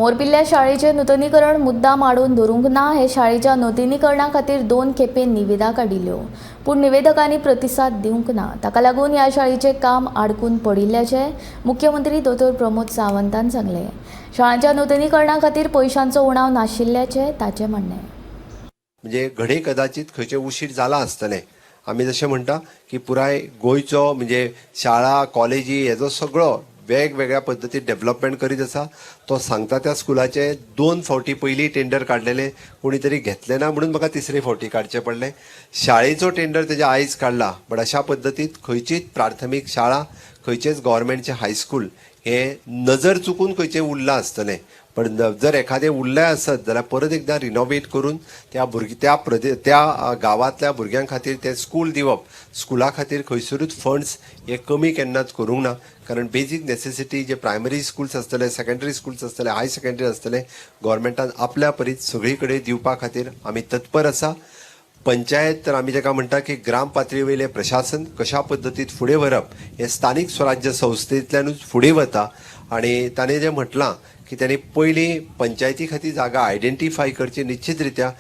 मोरपिल्ल्या शाळेचें नुतनीकरण मुद्दाम आडोवन धरूंक ना. हे शाळेच्या नुतनीकरणा खातीर 2 खेपे निविदा काडिल्ल्यो, पूण निवेदकांनी प्रतिसाद दिवंक ना. ताका लागून ह्या शाळेचें काम आडकून पडिल्ल्याचें मुख्यमंत्री दोतोर प्रमोद सावंतान सांगलें. शाळांच्या नुतनीकरणा खातीर पयशांचो उणाव नाशिल्ल्याचें ताचें म्हणणें. म्हणजे घडये कदाचित खंयचें उशीर जाला आसतलें. आमी जशें म्हणटा की पुराय गोंयचो म्हणजे शाळा कॉलेजी हेजो सगळो वेगवेगळ्या पद्दतीन डेव्हलपमेंट करीत आसा. तो सांगता त्या स्कुलाचे 2 फावटी पयलीं टेंडर काडलेले, कोणी तरी घेतले ना म्हणून म्हाका तिसरे फावटी काडचे पडले. शाळेचो टेंडर तेजे आयज काडला, बट अशा पद्दतीत खंयचीच प्राथमीक शाळा, खंयचेच गव्हर्मेंटचें हायस्कूल हे नजर चुकून खंयचें उरलां आसतलें, पण जर एखादें उरलें आसत जाल्यार परत एकदां रिनोवेट करून त्या भुरगे त्या प्रदे त्या गांवांतल्या भुरग्यां खातीर तें स्कूल दिवप. स्कुला खातीर खंयसरूच फंड्स हे कमी केन्नाच करूंक ना, कारण बेजीक नेसेसिटी जे प्रायमरी स्कुल्स आसतले, सेकंडरी स्कुल्स आसतले, हाय सेकंडरी आसतले, गव्हर्मेंटान आपल्या परीत सगळी कडेन दिवपा खातीर आमी तत्पर आसा. पंचायत तर आमी ताका म्हणटा की ग्राम पातळी वयलें प्रशासन कशा पद्दतीन फुडें व्हरप हें स्थानीक स्वराज्य संस्थेंतल्यानूच फुडें वता. आनी ताणें जें म्हटलां की ताणें पयलीं पंचायती खातीर जागा आयडेंटिफाय करची, निश्चित रित्या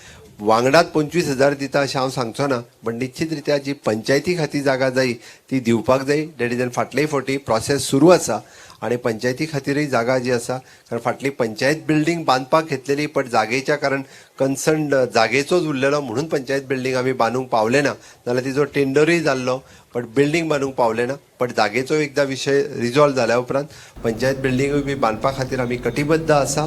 वांगडात 25,000 दिता अशें हांव सांगचो ना, पण निश्चित रित्या जी पंचायती खातीर जागा जाय ती दिवपाक जाय. That is फाटले फावटी प्रोसेस सुरू आसा आनी पंचायती खातीरय जागा जी आसा, कारण फाटली पंचायत बिल्डींग बांदपाक घेतलेली, पण जागेच्या कारण कन्सर्न जागेचोच उरलेलो म्हणून पंचायत बिल्डींग आमी बांदूंक पावले ना, नाल्यार तिजो टेंडरूय जाल्लो, पण बिल्डींग बांदूंक पावले ना. पण जागेचो एकदां विशय रिजॉल्व जाल्या उपरांत पंचायत बिल्डिंगूय बी बांदपा खातीर आमी कटिबद्ध आसा.